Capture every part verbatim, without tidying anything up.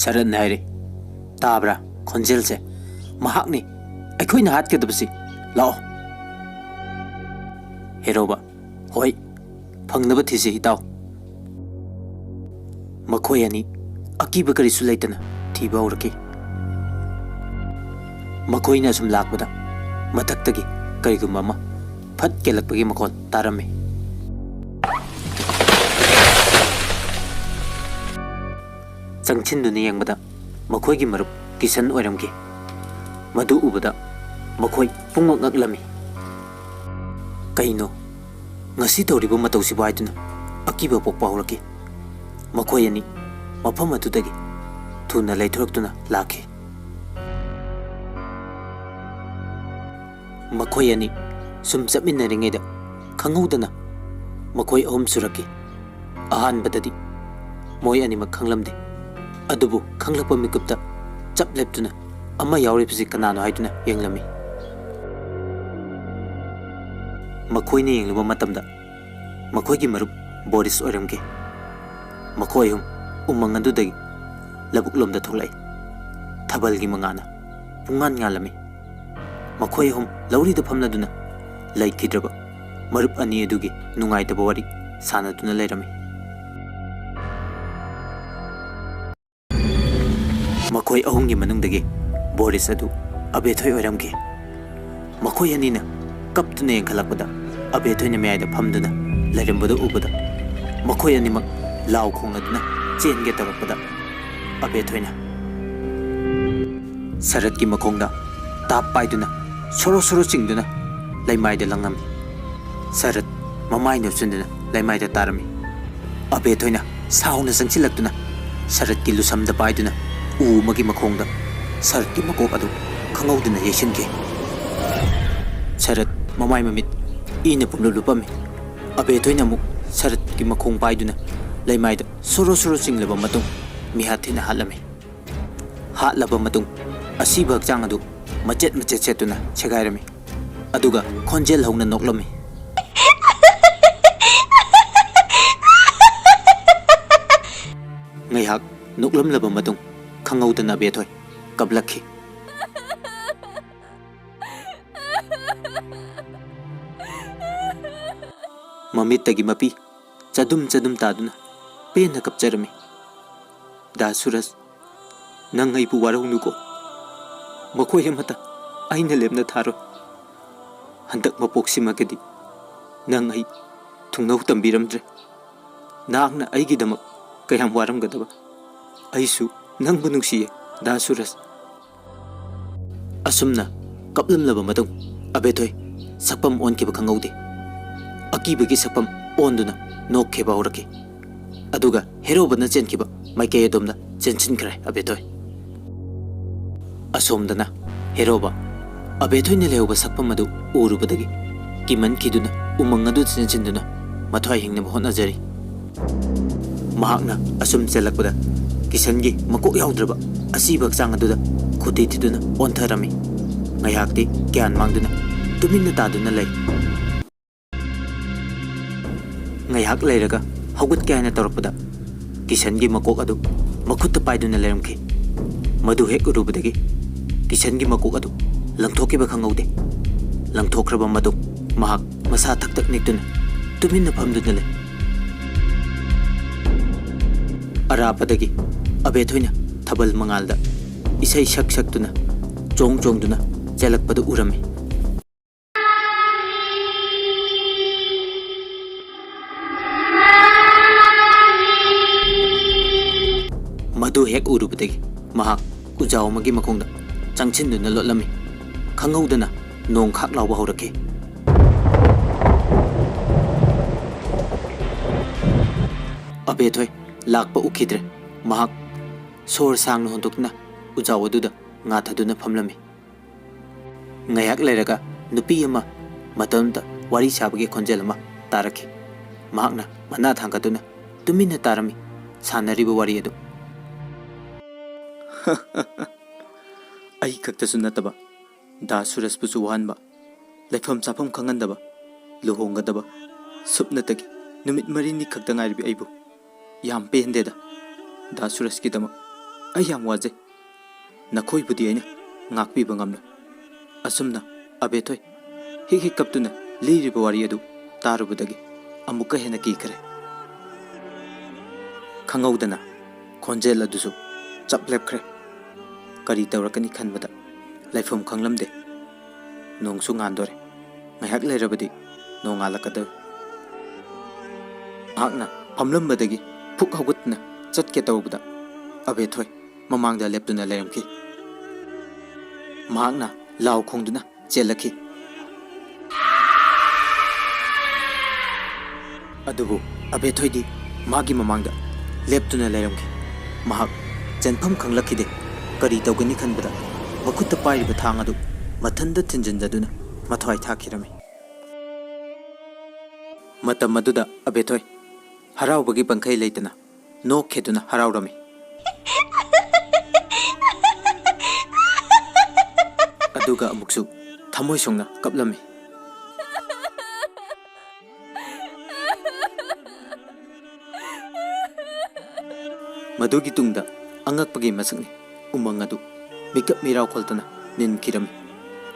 ꯁꯔꯠꯅ ꯍꯥꯏꯔꯦ꯫ "ꯇꯥꯕ꯭ꯔꯥ ꯈꯣꯟꯖꯦꯜꯁꯦ? ꯃꯍꯥꯛꯅꯤ ꯑꯩꯈꯣꯏꯅ ꯍꯥꯠꯀꯗꯕꯁꯤ꯫ ꯂꯥꯛꯑꯣ꯫" ꯍꯦꯔꯣꯕ, "ꯍꯣꯏ, ꯐꯪꯅꯕ ꯊꯤꯁꯤ ꯏꯇꯥꯎ꯫" ꯃꯈꯣꯏ ꯑꯅꯤ ꯑꯀꯤꯕ ꯀꯔꯤꯁꯨ ꯂꯩꯇꯅ ꯊꯤꯕ ꯍꯧꯔꯛꯈꯤ꯫ ꯃꯈꯣꯏꯅ ꯑꯁꯨꯝ ꯂꯥꯛꯄꯗ ꯃꯊꯛꯇꯒꯤ ꯀꯔꯤꯒꯨꯝꯕ ꯑꯃ ꯐꯠ ꯀꯦꯜꯂꯛꯄꯒꯤ ꯃꯈꯣꯟ ꯇꯥꯔꯝꯃꯤ꯫ ꯆꯪꯁꯤꯟꯗꯨꯅ ꯌꯦꯡꯕꯗ ꯃꯈꯣꯏꯒꯤ ꯃꯔꯨꯞ ꯀꯤꯁꯟ ꯑꯣꯏꯔꯝꯈꯤ꯫ ꯃꯗꯨ ꯎꯕꯗ ꯃꯈꯣꯏ ꯄꯨꯡꯉꯛ ꯉꯛꯂꯝꯃꯤ꯫ "ꯀꯩꯅꯣ ꯉꯁꯤ ꯇꯧꯔꯤꯕ ꯃꯇꯧꯁꯤꯕꯨ?" ꯍꯥꯏꯗꯨꯅ ꯑꯀꯤꯕ ꯄꯣꯛꯄ ꯍꯧꯔꯛꯈꯤ꯫ ꯃꯈꯣꯏ ꯑꯅꯤ ꯃꯐꯝ ꯑꯗꯨꯗꯒꯤ ꯊꯨꯅ ꯂꯩꯊꯣꯔꯛꯇꯨꯅ ꯂꯥꯛꯈꯤ꯫ ꯃꯈꯣꯏ ꯑꯅꯤ ꯁꯨꯝ ꯆꯠꯃꯤꯟꯅꯔꯤꯉꯩꯗ ꯈꯪꯍꯧꯗꯅ ꯃꯈꯣꯏ ꯑꯍꯨꯝ ꯁꯨꯔꯛꯈꯤ꯫ ꯑꯍꯥꯟꯕꯗꯗꯤ ꯃꯣꯏ ꯑꯅꯤꯃꯛ ꯈꯪꯂꯝꯗꯦ꯫ ꯑꯗꯨꯕꯨ ꯈꯪꯂꯛꯄ ꯃꯤꯀꯨꯞꯇ ꯆꯞ ꯂꯦꯞꯇꯨꯅ ꯑꯃ ꯌꯥꯎꯔꯤꯕꯁꯤ ꯀꯅꯥꯅꯣ ꯍꯥꯏꯗꯨꯅ ꯌꯦꯡꯂꯝꯃꯤ꯫ ꯃꯈꯣꯏꯅ ꯌꯦꯡꯂꯨꯕ ꯃꯇꯝꯗ ꯃꯈꯣꯏꯒꯤ ꯃꯔꯨꯞ ꯕꯣꯔꯤꯁ ꯑꯣꯏꯔꯝꯈꯤ꯫ ꯃꯈꯣꯏ ꯑꯍꯨꯝ ꯎꯃꯪ ꯑꯗꯨꯗꯒꯤ ꯂꯧꯕꯨꯛꯂꯣꯝꯗ ꯊꯣꯛꯂꯛꯏ꯫ ꯊꯥꯕꯜꯒꯤ ꯃꯉꯥꯜꯅ ꯄꯨꯡꯉꯥꯟ ꯉꯥꯜꯂꯝꯃꯤ꯫ ꯃꯈꯣꯏ ꯑꯍꯨꯝ ꯂꯧꯔꯤꯗ ꯐꯝꯂꯗꯨꯅ ꯂꯩꯈꯤꯗ꯭ꯔꯕ ꯃꯔꯨꯞ ꯑꯅꯤ ꯑꯗꯨꯒꯤ ꯅꯨꯡꯉꯥꯏꯇꯕ ꯋꯥꯔꯤ ꯁꯥꯟꯅꯗꯨꯅ ꯂꯩꯔꯝꯃꯤ꯫ ꯃꯈꯣꯏ ꯑꯍꯨꯝꯒꯤ ꯃꯅꯨꯡꯗꯒꯤ ꯕꯣꯔꯤꯁ ꯑꯗꯨ ꯑꯕꯦꯊꯣꯏ ꯑꯣꯏꯔꯝꯈꯤ꯫ ꯃꯈꯣꯏ ꯑꯅꯤꯅ ꯀꯞꯇꯨꯅ ꯌꯦꯡꯈꯠꯂꯛꯄꯗ, ꯑꯕꯦꯊꯣꯏꯅ ꯃꯌꯥꯏꯗ ꯐꯝꯗꯨꯅ ꯂꯩꯔꯝꯕꯗꯨ ꯎꯕꯗ, ꯃꯈꯣꯏ ꯑꯅꯤꯃꯛ ꯂꯥꯎ ꯈꯣꯡꯂꯗꯨꯅ ꯆꯦꯟꯒꯦ ꯇꯧꯔꯛꯄꯗ, ꯑꯕꯦꯊꯣꯏꯅ ꯁꯔꯠꯀꯤ ꯃꯈꯣꯡꯗ ꯇꯥꯞ ꯄꯥꯏꯗꯨꯅ ꯁꯣꯔꯣ ꯁꯣꯔꯣ ꯆꯤꯡꯗꯨꯅ ꯂꯩꯃꯥꯏꯗ ꯂꯪꯉꯝꯃꯤ꯫ ꯁꯔꯠ ꯃꯃꯥꯏ ꯅꯣꯠꯁꯤꯟꯗꯨꯅ ꯂꯩꯃꯥꯏꯗ ꯇꯥꯔꯝꯃꯤ꯫ ꯑꯕꯦꯊꯣꯏꯅ ꯁꯥꯎꯅ ꯆꯪꯁꯤꯜꯂꯛꯇꯨꯅ ꯁꯔꯠꯀꯤ ꯂꯨꯁꯝꯗ ꯄꯥꯏꯗꯨꯅ ꯎ ꯑꯃꯒꯤ ꯃꯈꯣꯡꯗ ꯁꯔꯠꯀꯤ ꯃꯀꯣꯛ ꯑꯗꯨ ꯈꯪꯍꯧꯗꯅ ꯌꯩꯁꯤꯟꯈꯤ꯫ ꯁꯔꯠ ꯃꯃꯥꯏ ꯃꯃꯤꯠ ꯏꯅ ꯄꯨꯝꯂꯨꯞ ꯂꯨꯞꯄꯝꯃꯤ꯫ ꯑꯕꯦꯊꯣꯏꯅ ꯑꯃꯨꯛ ꯁꯔꯠꯀꯤ ꯃꯈꯣꯡ ꯄꯥꯏꯗꯨꯅ ꯂꯩꯃꯥꯏꯗ ꯁꯣꯔꯣ ꯁꯣꯔꯣ ꯆꯤꯡꯂꯕ ꯃꯇꯨꯡ ꯃꯤꯍꯥꯠ ꯊꯤꯅ ꯍꯥꯠꯂꯝꯃꯤ꯫ ꯍꯥꯠꯂꯕ ꯃꯇꯨꯡ ꯑꯁꯤꯕ ꯍꯛꯆꯥꯡ ꯑꯗꯨ ꯃꯆꯦꯠ ꯃꯆꯦꯠ ꯁꯦꯠꯇꯨꯅ ꯁꯦꯒꯥꯏꯔꯝꯃꯤ꯫ ꯑꯗꯨꯒ ꯈꯣꯟꯖꯦꯜ ꯍꯧꯅ ꯅꯣꯛꯂꯝꯃꯤ꯫ ꯉꯥꯏꯍꯥꯛ ꯅꯣꯛꯂꯝꯂꯕ ꯃꯇꯨꯡ ꯈꯪꯍꯧꯗꯅ ꯑꯕꯦꯊꯣꯏ ꯀꯞꯂꯛꯈꯤ꯫ ꯃꯃꯤꯠꯇꯒꯤ ꯃꯄꯤ ꯆꯗꯨꯝ ꯆꯗꯨꯝ ꯇꯥꯗꯨꯅ ꯄꯦꯟꯅ ꯀꯞꯆꯔꯝꯃꯤ꯫ "ꯗꯥ ꯁꯨꯔꯖ, ꯅꯪ ꯑꯩꯕꯨ ꯋꯥꯔꯧꯅꯨꯀꯣ꯫ ꯃꯈꯣꯏ ꯑꯃꯠꯇ ꯑꯩꯅ ꯂꯦꯝꯅ ꯊꯥꯔꯣꯏ꯫ ꯍꯟꯗꯛ ꯃꯄꯣꯛꯁꯤꯃꯒꯗꯤ ꯅꯪ ꯑꯩ ꯊꯨꯡꯅꯧ ꯇꯝꯕꯤꯔꯝꯗ꯭ꯔꯦ꯫ ꯅꯍꯥꯛꯅ ꯑꯩꯒꯤꯗꯃꯛ ꯀꯌꯥꯝ ꯋꯥꯔꯝꯒꯗꯕ꯫ ꯑꯩꯁꯨ ꯅꯪꯕꯨ ꯅꯨꯡꯁꯤꯌꯦ, ꯗꯥ ꯁꯨꯔꯖ꯫" ꯑꯁꯨꯝꯅ ꯀꯞꯂꯝꯂꯕ ꯃꯇꯨꯡ ꯑꯕꯦꯊꯣꯏ ꯁꯛꯐꯝ ꯑꯣꯟꯈꯤꯕ ꯈꯪꯍꯧꯗꯦ꯫ ꯑꯀꯤꯕꯒꯤ ꯁꯛꯐꯝ ꯑꯣꯟꯗꯨꯅ ꯅꯣꯛꯈꯤꯕ ꯍꯧꯔꯛꯈꯤ꯫ ꯑꯗꯨꯒ ꯍꯦꯔꯣꯕꯅ ꯆꯦꯟꯈꯤꯕ ꯃꯥꯏꯀꯩ ꯑꯗꯣꯝꯗ ꯆꯦꯟꯁꯤꯟꯈ꯭ꯔꯦ ꯑꯕꯦꯊꯣꯏ꯫ ꯑꯁꯣꯝꯗꯅ ꯍꯦꯔꯣꯕ ꯑꯕꯦꯊꯣꯏꯅ ꯂꯩꯍꯧꯕ ꯁꯛꯐꯝ ꯑꯗꯨ ꯎꯔꯨꯕꯗꯒꯤ ꯀꯤꯃꯟꯈꯤꯗꯨꯅ ꯎꯃꯪ ꯑꯗꯨ ꯆꯦꯟꯁꯤꯟꯗꯨꯅ ꯃꯊ꯭ꯋꯥꯏ ꯍꯤꯡꯅꯕ ꯍꯣꯠꯅꯖꯔꯤ꯫ ꯃꯍꯥꯛꯅ ꯑꯁꯨꯝ ꯆꯦꯜꯂꯛꯄꯗ ꯀꯤꯁꯟꯒꯤ ꯃꯀꯣꯛ ꯌꯥꯎꯗ꯭ꯔꯕ ꯑꯁꯤꯕ ꯍꯛꯆꯥꯡ ꯑꯗꯨꯗ ꯈꯨꯗꯤ ꯊꯤꯗꯨꯅ ꯑꯣꯟꯊꯔꯝꯃꯤ꯫ ꯉꯥꯏꯍꯥꯛꯇꯤ ꯒ꯭ꯌꯥꯟ ꯃꯥꯡꯗꯨꯅ ꯇꯨꯃꯤꯟꯅ ꯇꯥꯗꯨꯅ ꯂꯩ꯫ ꯉꯥꯏꯍꯥꯛ ꯂꯩꯔꯒ ꯍꯧꯒꯠꯀꯦ ꯍꯥꯏꯅ ꯇꯧꯔꯛꯄꯗ ꯀꯤꯁꯟꯒꯤ ꯃꯀꯣꯛ ꯑꯗꯨ ꯃꯈꯨꯠꯇ ꯄꯥꯏꯗꯨꯅ ꯂꯩꯔꯝꯈꯤ꯫ ꯃꯗꯨ ꯍꯦꯛ ꯎꯔꯨꯕꯗꯒꯤ ꯀꯤꯁꯟꯒꯤ ꯃꯀꯣꯛ ꯑꯗꯨ ꯂꯪꯊꯣꯛꯈꯤꯕ ꯈꯪꯍꯧꯗꯦ꯫ ꯂꯪꯊꯣꯛꯈ꯭ꯔꯕ ꯃꯇꯨꯡ ꯃꯍꯥꯛ ꯃꯁꯥ ꯊꯛ ꯊꯛ ꯅꯤꯛꯇꯨꯅ ꯇꯨꯃꯤꯟꯅ ꯐꯝꯗꯨꯅ ꯂꯩ꯫ ꯑꯔꯥꯞꯄꯗꯒꯤ ꯑꯕꯦꯊꯣꯏꯅ ꯊꯥꯕꯜ ꯃꯉꯥꯜꯗ ꯏꯁꯩ ꯁꯛ ꯁꯛꯇꯨꯅ ꯆꯣꯡ ꯆꯣꯡꯗꯨꯅ ꯆꯦꯜꯂꯛꯄꯗꯨ ꯎꯔꯝꯃꯤ꯫ ꯃꯗꯨ ꯍꯦꯛ ꯎꯔꯨꯕꯗꯒꯤ ꯃꯍꯥꯛ ꯎꯖꯥꯎ ꯑꯃꯒꯤ ꯃꯈꯣꯡꯗ ꯆꯪꯁꯤꯟꯗꯨꯅ ꯂꯣꯠꯂꯝꯃꯤ꯫ ꯈꯪꯍꯧꯗꯅ ꯅꯣꯡ ꯈꯥꯛ ꯂꯥꯎꯕ ꯍꯧꯔꯛꯈꯤ꯫ ꯑꯕꯦꯊꯣꯏ ꯂꯥꯛꯄ ꯎꯈꯤꯗ꯭ꯔꯦ꯫ ꯃꯍꯥꯛ ꯁꯣꯔ ꯁꯥꯡꯅ ꯍꯣꯟꯗꯣꯛꯇꯨꯅ ꯎꯖꯥꯎ ꯑꯗꯨꯗ ꯉꯥꯊꯗꯨꯅ ꯐꯝꯂꯝꯃꯤ꯫ ꯉꯥꯏꯍꯥꯛ ꯂꯩꯔꯒ ꯅꯨꯄꯤ ꯑꯃ ꯃꯇꯣꯝꯇ ꯋꯥꯔꯤ ꯁꯥꯕꯒꯤ ꯈꯣꯟꯖꯦꯜ ꯑꯃ ꯇꯥꯔꯛꯈꯤ꯫ ꯃꯍꯥꯛꯅ ꯃꯅꯥ ꯊꯥꯡꯒꯠꯇꯨꯅ ꯇꯨꯃꯤꯟꯅ ꯇꯥꯔꯝꯃꯤ ꯁꯥꯟꯅꯔꯤꯕ ꯋꯥꯔꯤ ꯑꯗꯨ꯫ "ꯑꯩ ꯈꯛꯇꯁꯨ ꯅꯠꯇꯕ, ꯗꯥ ꯁꯨꯔꯖꯄꯨꯁꯨ ꯋꯥꯍꯟꯕ, ꯂꯩꯐꯝ ꯆꯥꯐꯝ ꯈꯪꯍꯟꯗꯕ, ꯂꯨꯍꯣꯡꯒꯗꯕ ꯁꯨꯞꯅꯇꯒꯤ ꯅꯨꯃꯤꯠ ꯃꯔꯤꯅꯤ ꯈꯛꯇ ꯉꯥꯏꯔꯤꯕ ꯑꯩꯕꯨ ꯌꯥꯝ ꯄꯦꯟꯗꯦꯗ꯫ ꯗꯥ ꯁꯨꯔꯖꯀꯤꯗꯃꯛ ꯑꯩ ꯌꯥꯝ ꯋꯥꯖꯩ꯫ ꯅꯈꯣꯏꯕꯨꯗꯤ ꯑꯩꯅ ꯉꯥꯛꯄꯤꯕ ꯉꯝꯂꯣꯏ꯫ ꯑꯁꯨꯝꯅ ꯑꯕꯦꯊꯣꯏ ꯍꯤꯛ ꯍꯤꯛ ꯀꯞꯇꯨꯅ ꯂꯤꯔꯤꯕ ꯋꯥꯔꯤ ꯑꯗꯨ ꯇꯥꯔꯨꯕꯗꯒꯤ ꯑꯃꯨꯛꯀ ꯍꯦꯟꯅ ꯀꯤꯈ꯭ꯔꯦ꯫ ꯈꯪꯍꯧꯗꯅ ꯈꯣꯟꯖꯦꯜ ꯑꯗꯨꯁꯨ ꯆꯞ ꯂꯦꯞꯈ꯭ꯔꯦ꯫ ꯀꯔꯤ ꯇꯧꯔꯛꯀꯅꯤ ꯈꯟꯕꯗ ꯂꯩꯐꯝ ꯈꯪꯂꯝꯗꯦ꯫ ꯅꯣꯡꯁꯨ ꯉꯥꯟꯗꯣꯔꯦ꯫ ꯉꯥꯏꯍꯥꯛ ꯂꯩꯔꯕꯗꯤ ꯅꯣꯡꯉꯥꯜꯂꯛꯀꯗꯧꯔꯦ꯫ ꯃꯍꯥꯛꯅ ꯐꯝꯂꯝꯕꯗꯒꯤ ꯐꯨꯛ ꯍꯧꯒꯠꯇꯨꯅ ꯆꯠꯀꯦ ꯇꯧꯕꯗ ꯑꯕꯦꯊꯣꯏ ꯃꯃꯥꯡꯗ ꯂꯦꯞꯇꯨꯅ ꯂꯩꯔꯝꯈꯤ꯫ ꯃꯍꯥꯛꯅ ꯂꯥꯎ ꯈꯣꯡꯗꯨꯅ ꯆꯦꯜꯂꯛꯈꯤ꯫ ꯑꯗꯨꯕꯨ ꯑꯕꯦꯊꯣꯏꯗꯤ ꯃꯥꯒꯤ ꯃꯃꯥꯡꯗ ꯂꯦꯞꯇꯨꯅ ꯂꯩꯔꯝꯈꯤ꯫ ꯃꯍꯥꯛ ꯆꯦꯟꯐꯝ ꯈꯪꯂꯛꯈꯤꯗꯦ꯫ ꯀꯔꯤ ꯇꯧꯒꯅꯤ ꯈꯟꯕꯗ ꯃꯈꯨꯠꯇ ꯄꯥꯏꯔꯤꯕ ꯊꯥꯡ ꯑꯗꯨ ꯃꯊꯟꯗ ꯊꯤꯟꯖꯤꯟꯖꯗꯨꯅ ꯃꯊ꯭ꯋꯥꯏ ꯊꯥꯈꯤꯔꯝꯃꯤ꯫ ꯃꯇꯝ ꯑꯗꯨꯗ ꯑꯕꯦꯊꯣꯏ ꯍꯔꯥꯎꯕꯒꯤ ꯄꯟꯈꯩ ꯂꯩꯇꯅ ꯅꯣꯛꯈꯤꯗꯨꯅ ꯍꯔꯥꯎꯔꯝꯃꯤ꯫ ꯑꯗꯨꯒ ꯑꯃꯨꯛꯁꯨ ꯊꯃꯣꯏ ꯁꯣꯛꯅ ꯀꯞꯂꯝꯃꯤ꯫ ꯃꯗꯨꯒꯤ ꯇꯨꯡꯗ ꯑꯉꯛꯄꯒꯤ ꯃꯁꯛꯅꯤ ꯎꯃꯪ ꯑꯗꯨ ꯃꯤꯀꯞ ꯃꯤꯔꯥꯎ ꯈꯣꯜꯇꯅ ꯅꯤꯟꯈꯤꯔꯝꯃꯤ꯫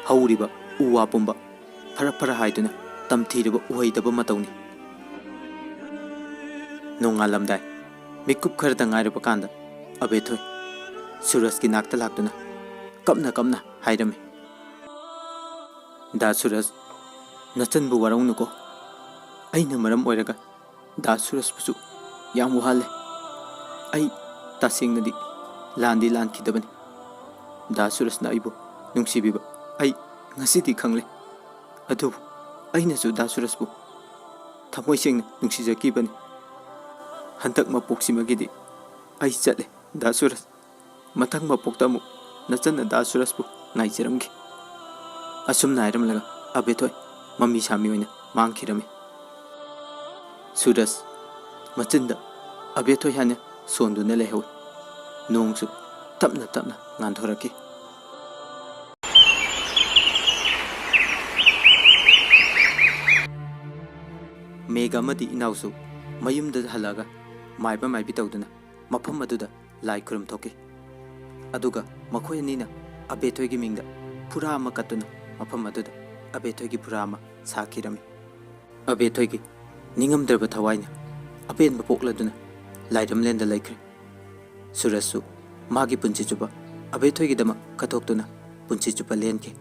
ꯍꯧꯔꯤꯕ ꯎ ꯋꯥ ꯄꯨꯝꯕ ꯐꯔ ꯐꯔ ꯍꯥꯏꯗꯨꯅ ꯇꯝꯊꯤꯔꯕ ꯎꯍꯩꯗꯕ ꯃꯇꯧꯅꯤ꯫ ꯅꯣꯡꯉꯥꯜꯂꯝꯗꯥꯏ ꯃꯤꯀꯨꯞ ꯈꯔꯗ ꯉꯥꯏꯔꯕ ꯀꯥꯟꯗ ꯑꯕꯦꯊꯣꯏ ꯁꯨꯔꯖꯀꯤ ꯅꯥꯛꯇ ꯂꯥꯛꯇꯨꯅ ꯀꯞꯅ ꯀꯞꯅ ꯍꯥꯏꯔꯝꯃꯤ, "ꯗꯥ ꯁꯨꯔꯖ, ꯅꯆꯟꯕꯨ ꯋꯥꯔꯧꯅꯨꯀꯣ꯫ ꯑꯩꯅ ꯃꯔꯝ ꯑꯣꯏꯔꯒ ꯗꯥ ꯁꯨꯔꯖꯄꯨꯁꯨ ꯌꯥꯝ ꯋꯥꯍꯜꯂꯦ꯫ ꯑꯩ ꯇꯁꯦꯡꯅꯗꯤ ꯂꯥꯟꯗꯤ ꯂꯥꯟꯈꯤꯗꯕꯅꯤ꯫ ꯗꯥ ꯁꯨꯔꯖꯅ ꯑꯩꯕꯨ ꯅꯨꯡꯁꯤꯕꯤꯕ ꯑꯩ ꯉꯁꯤꯗꯤ ꯈꯪꯂꯦ꯫ ꯑꯗꯨꯕꯨ ꯑꯩꯅꯁꯨ ꯗꯥ ꯁꯨꯔꯖꯄꯨ ꯊꯃꯣꯏ ꯁꯦꯡꯅ ꯅꯨꯡꯁꯤꯖꯈꯤꯕꯅꯤ꯫ ꯍꯟꯗꯛ ꯃꯄꯣꯛꯁꯤꯃꯒꯤꯗꯤ ꯑꯩ ꯆꯠꯂꯦ, ꯗꯥ ꯁꯨꯔꯖ꯫ ꯃꯊꯪ ꯃꯄꯣꯛꯇ ꯑꯃꯨꯛ ꯅꯆꯟꯅ ꯗꯥ ꯁꯨꯔꯖꯄꯨ ꯉꯥꯏꯖꯔꯝꯒꯦ꯫" ꯑꯁꯨꯝꯅ ꯍꯥꯏꯔꯝꯂꯒ ꯑꯕꯦꯊꯣꯏ ꯃꯃꯤ ꯁꯥꯃꯤ ꯑꯣꯏꯅ ꯃꯥꯡꯈꯤꯔꯝꯃꯤ꯫ ꯁꯨꯔꯖ ꯃꯆꯤꯟꯗ ꯑꯕꯦꯊꯣꯏ ꯍꯥꯏꯅ ꯁꯣꯟꯗꯨꯅ ꯂꯩꯍꯧꯏ꯫ ꯅꯣꯡꯁꯨ ꯇꯞꯅ ꯇꯞꯅ ꯉꯥꯟꯊꯣꯔꯛꯈꯤ꯫ ꯃꯦꯘ ꯑꯃꯗꯤ ꯏꯅꯥꯎꯁꯨ ꯃꯌꯨꯝꯗ ꯍꯜꯂꯛꯑꯒ ꯃꯥꯏꯕ ꯃꯥꯏꯕꯤ ꯇꯧꯗꯨꯅ ꯃꯐꯝ ꯑꯗꯨꯗ ꯂꯥꯏ ꯈꯨꯔꯨꯝ ꯊꯣꯛꯈꯤ꯫ ꯑꯗꯨꯒ ꯃꯈꯣꯏ ꯑꯅꯤꯅ ꯑꯕꯦꯊꯣꯏꯒꯤ ꯃꯤꯡꯗ ꯐꯨꯔꯥ ꯑꯃ ꯀꯠꯇꯨꯅ ꯃꯐꯝ ꯑꯗꯨꯗ ꯑꯕꯦꯊꯣꯏꯒꯤ ꯐꯨꯔꯥ ꯑꯃ ꯁꯥꯈꯤꯔꯝꯃꯤ꯫ ꯑꯕꯦꯊꯣꯏꯒꯤ ꯅꯤꯡꯉꯝꯗ꯭ꯔꯕ ꯊꯋꯥꯏꯅ ꯑꯄꯦꯟꯕ ꯄꯣꯛꯂꯗꯨꯅ ꯂꯥꯏꯔꯝꯂꯦꯟꯗ ꯂꯩꯈ꯭ꯔꯦ꯫ ꯁꯨꯔꯖꯁꯨ ꯃꯥꯒꯤ ꯄꯨꯟꯁꯤ ꯆꯨꯞꯄ ꯑꯕꯦꯊꯣꯏꯒꯤꯗꯃꯛ ꯀꯠꯊꯣꯛꯇꯨꯅ ꯄꯨꯟꯁꯤ ꯆꯨꯞꯄ ꯂꯦꯟꯈꯤ꯫